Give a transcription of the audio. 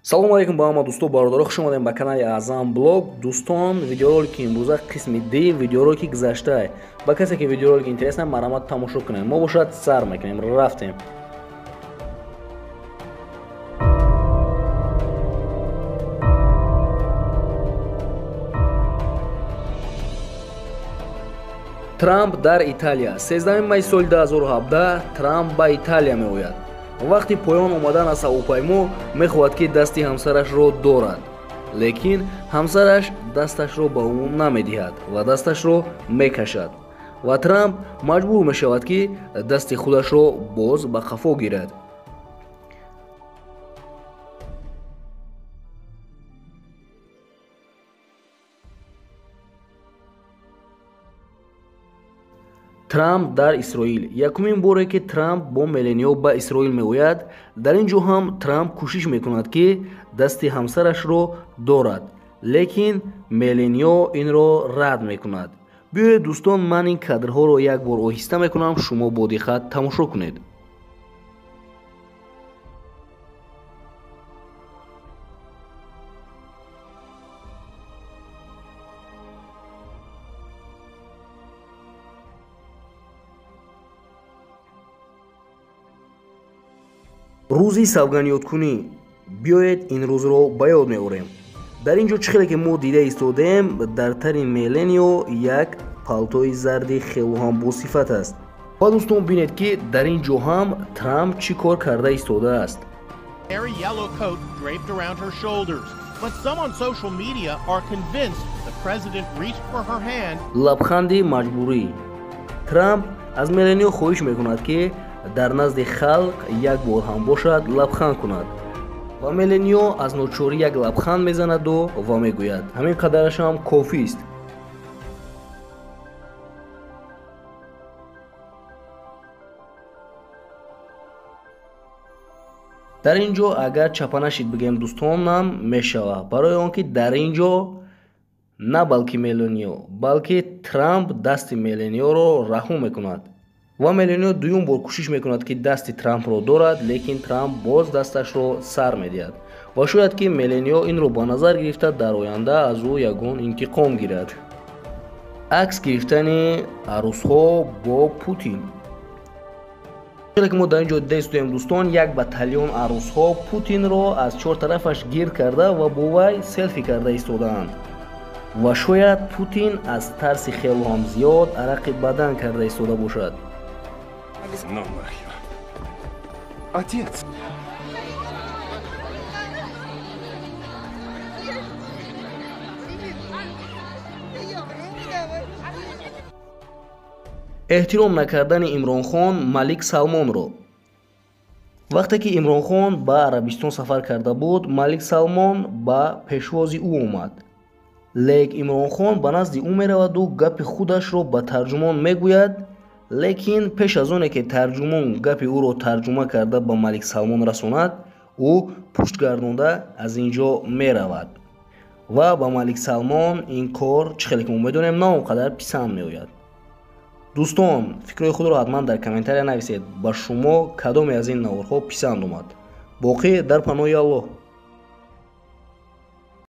Салому алейкум ба ҳама дӯсто, бародаро, хуш омадем ба канали Аъзам Блог. Дӯстон, видеоролики имрӯза қисми Д видеоролики гузаштае. Ба касе ки видеоролик интересна, марҳамат тамошо кунед. Мо бошад сар мекунем. Рафтем. Трамп дар Италия. 13 май соли 2017 Трамп ба Италия меояд. Вақти поён омадан аз ҳавопаймо мехоҳад, ки дасти ҳамсарашро дорад, лекин ҳамсараш дасташро ба ӯ намедиҳад ва дасташро мекашад ва Трамп маҷбур мешавад, ки дасти худашро боз ба қафо гирад. Трамп дар Исроил. Якумин боре ки Трамп бо Меленио ба Исроил меояд, дар ин ҷо ҳам Трамп кӯшиш мекунад, ки дасти ҳамсарашро дорад, лекин Меленио инро рад мекунад. Биёед, дӯстон, ман ин кадрҳоро як бор оҳиста мекунам, шумо бо диққат тамошо кунед. Рӯзи савганёдкунӣ. Биёед ин рӯзро ба ёд меорем. Дар ин ҷо чӣ хеле ки мо дида истодаем, дар тари Меленио як палтои зарди хело ҳам босифат аст. Ва дӯстон, бинед, ки дар ин ҷо ҳам Трамп чӣ кор карда истодааст. Лабханди маҷбурӣ. Трамп аз Меленио хоҳиш мекунад, ки дар назди халқ як бор ҳам бошад лабханд кунад. Ва Меленио аз ночорӣ як лабханд мезанаду ва мегӯяд, ҳамин қадараш ҳам кофист. Дар ин ҷо агар чапа нашид бигӯем, дӯстонам, мешавад, барои он ки дар ин ҷо на балки Меленио, балки Трамп дасти Мелениоро раҳо мекунад. Ва Меленио дуюм бор кӯшиш мекунад, ки дасти Трампро дорад, лекин Трамп боз дасташро сар медиҳад. Ва шояд ки Меленио инро ба назар гирифта дар оянда аз ӯ ягон интиқом гирад. Акс гирифтани арӯсҳо бо Путин. Хеле ки мо дар ин ҷо дида истодаем, дӯстон, як батальон арӯсҳо Путинро аз чор тарафаш гирд карда ва бо вай селфи карда истодаанд. Ва шояд Путин аз тарси хело ҳам зиёд арақи бадан карда истода бошад. Ну нахер. Отец! Эҳтиром накардани Имронхон Малик Салмонро. Вақте ки Имронхон ба Арабистон сафар карда буд, Малик Салмон ба пешвози ӯ омад. Лек Имронхон ба назди ӯ мераваду гапи худашро ба тарҷумон мегӯяд, лекин пеш аз оне ки тарҷумон гапи ӯро тарҷума карда ба Малик Салмон расонад, ӯ пуштгардонда аз ин ҷо меравад. Ва ба Малик Салмон ин кор, чӣ хеле ки мо медонем, на он қадар писанд меояд. Дӯстон, фикрҳои худро ҳатман дар комментария нависед, ба шумо кадоме аз ин наворҳо писанд омад. Боқӣ дар паноҳи Аллоҳ.